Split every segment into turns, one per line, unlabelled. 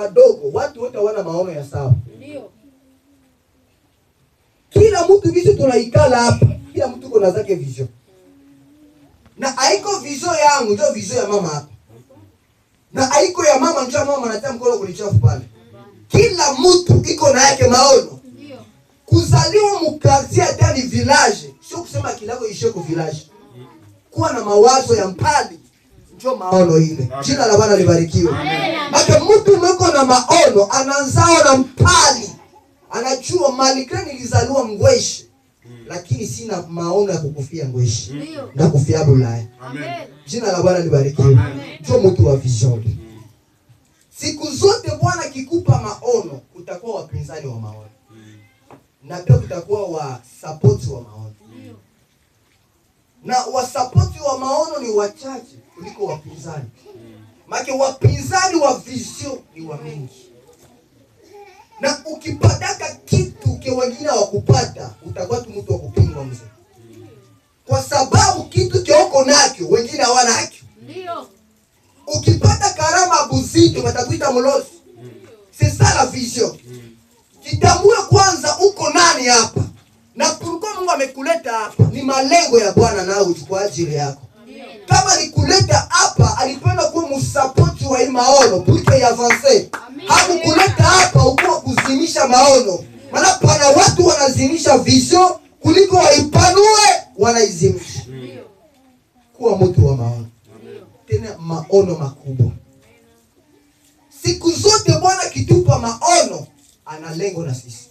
madogo, watu wote hawana maono ya sawa.
Ndio.
Kila mtu gisi tunaikala hapa, kila mtu kona zake vision, na haiko vision yangu ndio vision ya mama hapa, na haiko ya mama ndio mama anatia mkono kulichafu pale. Kila mtu iko na yake maono.
Ndio.
Kuzaliwa mu quartier hata ni village, sio kusema akili yako ishie ku village. Kuwa na mawazo ya mbali ndio maono ile. Jina la Bwana libarikiwe. Maka mtu mweko na maono anazao na mpali, anajua malgré nilizaliwa Ngweshi, lakini sina maono ya kukufia Ngweshi
Ndio.
na kufia Bulaya.
Amen.
Jina la Bwana libarikiwe. Ndio mtu wa vision. Siku zote Bwana akikupa maono, kutakuwa wapinzani wa maono na pia kutakuwa wa support wa maono, na wasapoti wa maono ni wachache kuliko wapinzani. Make wapinzani wa vision ni wa mingi, na ukipataka kitu ke wengine hawakupata, utakuwa tu mtu wa kupingwa, mzee, kwa sababu kitu kioko nakyo wengine hawana nakyo.
Ndio.
Ukipata karama buzito watakuita mlozi. C'est ça la vision. Jitambue kwanza uko nani hapa na pourquoi Mungu amekuleta hapa. Ni malengo ya Bwana nawe kwa ajili yako. Kama alikuleta hapa, alipenda kuwa msapoti wa hii maono pour que avance. Hakukuleta hapa ukuwa kuzimisha maono, maana pana watu wanazimisha vision kuliko waipanue, wanaizimisha.
Ndio.
Kuwa mtu wa maono, tena maono makubwa. Siku zote Bwana akitupa maono ana lengo na sisi,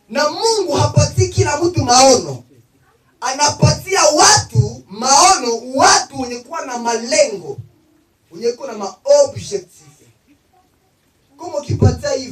na Mungu hapatii kila mtu maono, anapatia watu maono, watu wenye kuwa na malengo, wenye kuwa na maobjectif.